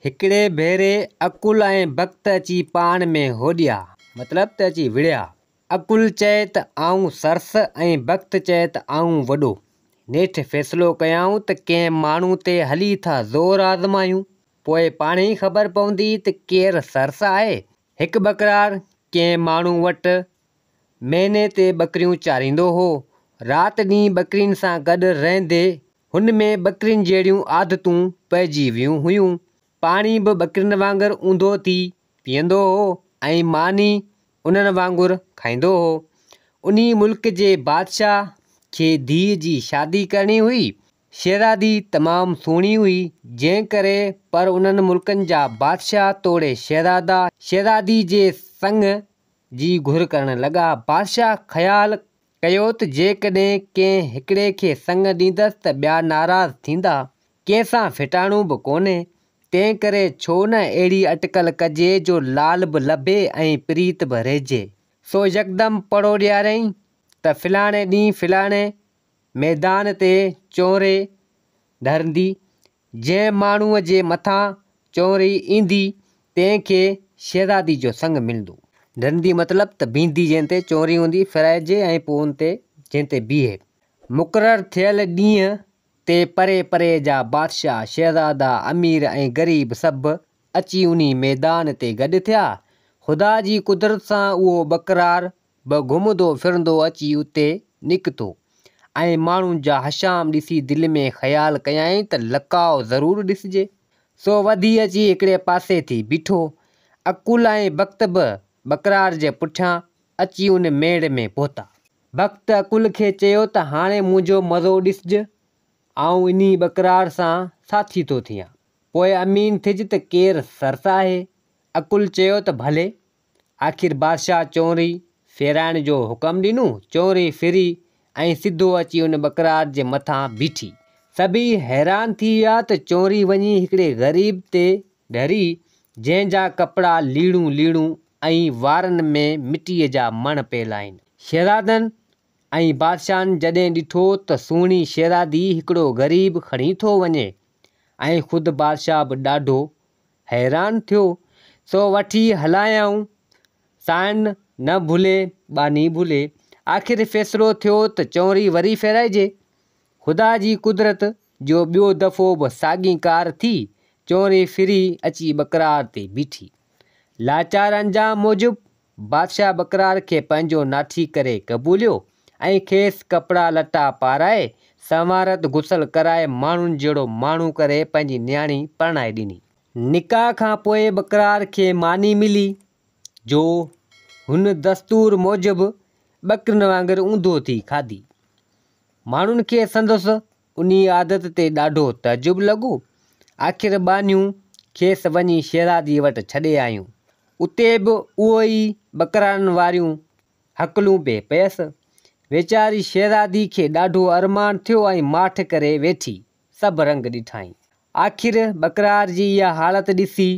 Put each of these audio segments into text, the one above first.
هڪڙي ڀيري عقل ۽ بخت اچي پاڻ ۾ هوڏيا، مطلب ته اچي وڙهيا. عقل چئي ته آئون سرس ۽ بخت چئي ته آئون وڏو. نيٺ فيصلو ڪيائون ته ڪنهن ماڻهو تي هلي ٿا زور آزمايون، پوء پاڻهي خبر پوندي ته ڪير سرس آهي. هڪ ٻڪرار ڪنهن ماڻهو وٽ مهيني تي ٻڪريون چاريندو هو. رات ڏينهن ٻڪرين سان گڏ رهندي هن ۾ ٻڪرين جهڙيون عادتون پئجي ويون هيون. پاڻي به ٻڪرين وانگر اونڌو ٿي پيئندو هو ۽ ماني انهن وانگر کائيندو هو. انهي ملڪ جي بادشاهه کي ڌيء جي شادي ڪرڻي هئي. شهزادي تمام سهڻي هئي، جنهن ڪري پر انهن ملڪن جا بادشاهه توڙي شهزادا شهزادي جي سڱ جي گهر ڪرڻ لڳا. بادشاهه خيال ڪيو ته جيڪڏهن ڪنهن هڪڙي کي سڱ ڏيندس ته ٻيا ناراض ٿيندا، ڪنهن سان ڦٽاڻو به ڪونهي، تنهن ڪري ڇو نه اهڙي اٽڪل ڪجي جو لال به لڀي ۽ پريت به رهجي. سو يڪدم پڙهو ڏياريائين ته فلاڻي ڏينهن فلاڻي ميدان تي چونري ڍرندي، جنهن ماڻهوء جي مٿان چونري ايندي، تنهن کي شهزادي جو سڱ ملندو. ڍرندي مطلب ته بيهندي جنهن تي چونري هوندي، ڦيرائجي ۽ پوء ان تي جنهن تي بيهي. مقرر ٿيل ڏينهن تي پري پري جا بادشاهه، شهزادا، امير ۽ غريب سڀ اچي انهي ميدان تي گڏ ٿيا. خدا جي قدرت سان اهو ٻڪرار به گهمندو ڦرندو اچي اتي نڪتو ۽ ماڻهن جا هشام ڏسي دل ۾ خيال ڪيائين ته لقاء ضرور ڏسجي. سو وڌي اچي هڪڙي پاسي ٿي بيٺو. عقل ۽ بخت به ٻڪرار جي پٺيان اچي ان ميڙ ۾ پهتا. بخت عقل کي چيو ته هاڻي منهنجو مزو ڏسج، آئون انهي ٻڪرار سان ساٿي ٿو ٿيان. پوء امين ٿج ته ڪير سرس آهي؟ عقل چيو ته ڀلي. آخر بادشاهه چونري ڦيرائڻ جو حڪم ڏنو. چونري ڦري ۽ سڌو اچي ان ٻڪرار جي مٿان بيٺي. سڀيئي حيران ٿي ويا ته چونري وڃي هڪڙي غريب تي ڍري، جنهن جا ڪپڙا ليڙون ليڙون ۽ وارن ۾ مٽيء جا مڻ پيل آهن. شهزادن ۽ بادشاهن جڏهن ڏٺو ته سهڻي شهزادي هڪڙو غريب کڻي ٿو وڃي ۽ خود بادشاهه به ڏاڍو حيران ٿيو، سو وٺي هلايائون. سائڻ نه ڀلي، ٻانهي ڀلي. آخر فيصلو ٿيو ته چونري وري ڦيرائجي. خدا جي قدرت جو ٻيو دفعو به ساڳي ڪار ٿي، چونري ڦري اچي ٻڪرار تي بيٺي. لاچار انجام موجب بادشاهه ٻڪرار کي پنهنجو ناٺي ڪري قبوليو ۽ کيس ڪپڙا لٽا پارائي، سنوارت غسل ڪرائي ماڻهن جهڙو ماڻهو ڪري پنهنجي نياڻي پرڻائي ڏني. نڪاح کان پوء ٻڪرار کي ماني ملي، جو هن دستور موجب ٻڪرين وانگر اونڌو ٿي کاڌي. ماڻهن کي سندس انهيء عادت تي ڏاڍو تعجب لڳو. آخر ٻانهيون کيس وڃي شهزاديء وٽ ڇڏي آيون. اتي به اهو ئي ٻڪرارن واريون هڪلون پئي پيس. ويچاري شهزادي کي ڏاڍو ارمان ٿيو ۽ ماٺ ڪري ويٺي سڀ رنگ ڏٺائين. آخر ٻڪرار جي اها حالت ڏسي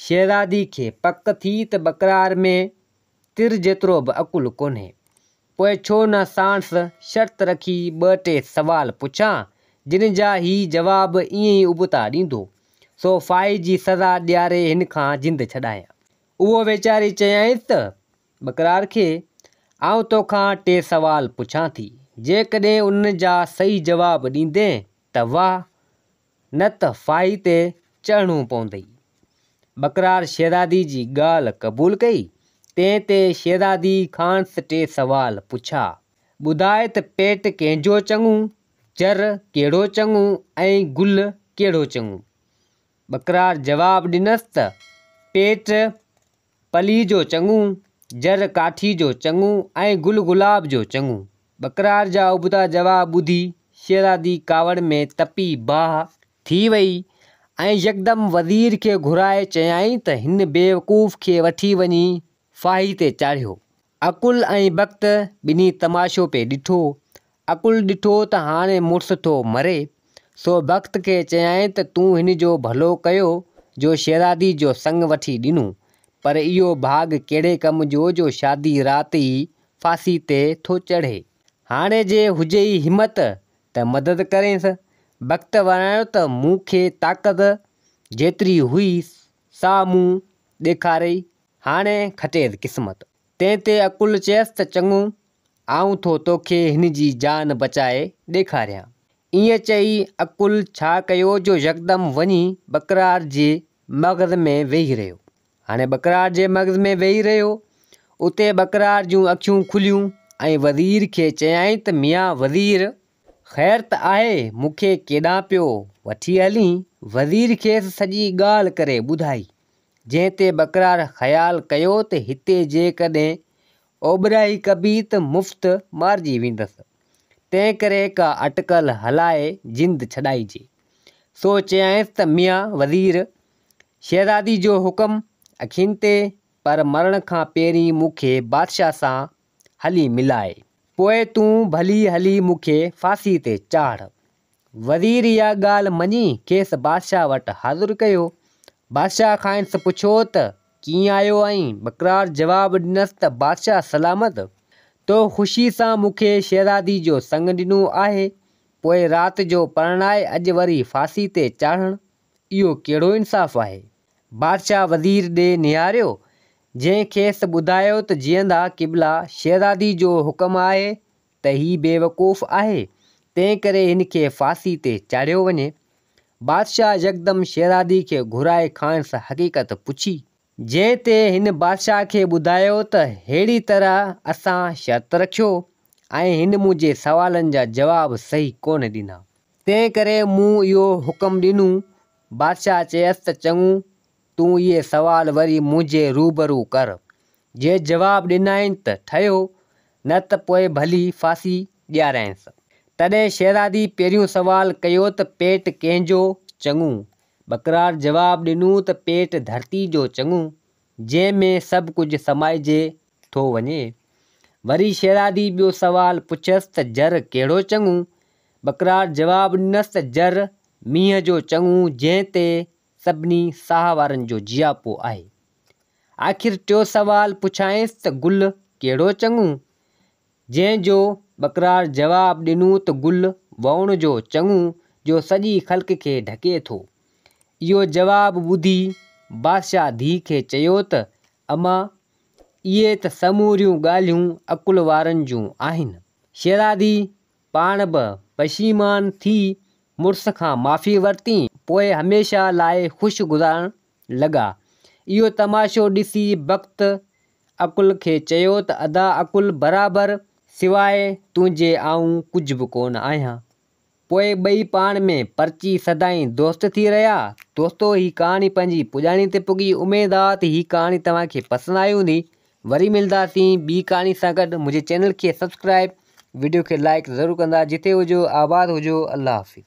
شهزادي کي پڪ ٿي ته ٻڪرار ۾ تر جيترو به عقل ڪونهي. پوء ڇو نه ساڻس شرط رکي ٻه ٽي سوال پڇان، جن جا هي جواب ائين ئي ابتا ڏيندو، سو ڦاهي جي سزا ڏياري هن کان جند ڇڏايان. اهو ويچاري چيائينس ته، ٻڪرار کي، آئون توکان ٽي سوال پڇان ٿي، جيڪڏهن انهن جا صحيح جواب ڏيندين ته واهه، نه ته ڦاهي تي چڙهڻو پوندئي. ٻڪرار شهزادي جي ڳالهه قبول ڪئي، تنهن تي شهزادي کانئس ٽي سوال پڇيا. ٻڌاء ته پيٽ ڪنهن جو چڱو، جر ڪهڙو چڱو ۽ گل ڪهڙو چڱو؟ ٻڪرار جواب ڏنس ته پيٽ پلي جو چڱو، جر ڪاٺي جو چڱو ۽ گل گلاب جو چڱو. ٻڪرار جا ابتا جواب ٻڌي شهزادي ڪاوڙ ۾ تپي باهه ٿي وئي ۽ يڪدم وزير کي گهرائي چيائين ته هن بيوقوف کي وٺي وڃي ڦاهي تي چاڙهيو. عقل ۽ بخت ٻنهي تماشو پئي ڏٺو. عقل ڏٺو ته هاڻي مڙس ٿو مري، سو بخت کي چيائين ته تون هن جو ڀلو ڪيو جو شهزادي جو سڱ وٺي ڏنو، پر اهو ڀاڳ ڪهڙي ڪم جو جو شادي رات ئي ڦاسي تي ٿو چڙهي. هاڻي جي هجيئي همت ته مدد ڪرينس. بخت وراڻيو ته مون کي طاقت جيتري هئي سا مون ڏيکاريئي، هاڻي کٽيس قسمت. تنهن تي عقل چيس ته چڱو، آئون ٿو توکي هن جي جان بچائي ڏيکاريان. ائين چئي عقل ڇا ڪيو جو يڪدم وڃي ٻڪرار جي مغز ۾ ويهي رهيو. هاڻي ٻڪرار جي مغز ۾ ويهي رهيو. اتي ٻڪرار جون اکيون کليون ۽ وزير کي چيائين ته ميان وزير! خير ته آهي، مون کي ڪيڏانهن پيو وٺي هلين؟ وزير کيس سڄي ڳالهه ڪري ٻڌائي، جنهن تي ٻڪرار خيال ڪيو ته هتي جيڪڏهن اوٻرائي ڪبي ته مفت مارجي ويندس، تنهن ڪري ڪا اٽڪل هلائي جند ڇڏائجي. سو چيائينس ته ميان وزير! شهزادي جو حڪم اکين تي، پر مرڻ کان پهرين مون کي بادشاهه سان هلي ملاء. پوء تون ڀلي هلي مون کي ڦاسي تي چاڙهه. وزير اها ڳالهه مڃي کيس بادشاهه وٽ حاضر ڪيو. بادشاهه کانئس پڇيو ته ڪيئن آيو آهين؟ ٻڪرار جواب ڏنس ته بادشاهه سلامت! تو خوشي سان مون کي شهزادي جو سڱ ڏنو آهي، پوء رات جو پرڻائي اڄ وري ڦاسي تي چاڙهڻ، اهو ڪهڙو انصاف آهي؟ بادشاهه وزير ڏي نهاريو، جنهن کيس ٻڌايو ته جيئندا قبلا شهزادي جو حڪم آهي ته هي بيوقوف آهي، تنهنڪري هن کي ڦاسي تي چاڙهيو وڃي. بادشاهه يڪدم شهزادي کي گهرائي کانئس حقيقت پڇي. جنهن تي هن بادشاهه کي ٻڌايو ته ههڙي طرح اسان شرط رکيو ۽ هن منهنجي سوالن جا جواب صحيح ڪونه ڏنا. تنهنڪري مون اهو حڪم ڏنو. بادشاهه چيس ته چڱو، تون اهي سوال وري منهنجي روبرو ڪر. جي جواب ڏنائين ته ٺهيو، نه ته پوء ڀلي ڦاسي ڏياريانس. تڏهن شهزادي پهريون سوال ڪيو ته پيٽ ڪنهن جو چڱو؟ ٻڪرار جواب ڏنو ته پيٽ ڌرتي جو چڱو، جنهن ۾ سڀ ڪجهه سمائجي ٿو وڃي. وري شهزادي ٻيو سوال پڇيس ته جر ڪهڙو چڱو؟ ٻڪرار جواب ڏنس ته جر مينهن جو چڱو، جنهن تي سڀني ساهه وارن جو جياپو آهي. آخر ٽيو سوال پڇيائينس ته گل ڪهڙو چڱو؟ جنهن جو ٻڪرار جواب ڏنو ته گل ووڻ جو چڱو جو سڄي خلق کي ڍڪي ٿو. اهو جواب ٻڌي بادشاهه ڌيء کي چيو ته اما! اهي ته سموريون ڳالهيون عقل وارن جون آهن. شهزادي پاڻ به پشيمان ٿي مڙس کان معافي ورتي، پوء هميشه لاء خوش گذارڻ لڳا. اهو تماشو ڏسي بخت عقل کي چيو ته ادا عقل برابر سواء تنهنجي آئون ڪجهه به ڪونه آهيان. پوء ٻئي پاڻ ۾ پرچي سدائين دوست ٿي رهيا. دوستو هي ڪهاڻي پنهنجي پڄاڻي تي پڳي اميد آ ته هي ڪهاڻي توهان کي پسند آئي هوندي. وري ملداسين ٻي ڪهاڻي سان گڏ منهنجي چينل کي سبسڪرائب وڊيو کي لائيڪ ضرور ڪندا جتي هجو آباد هجو الله حافظ.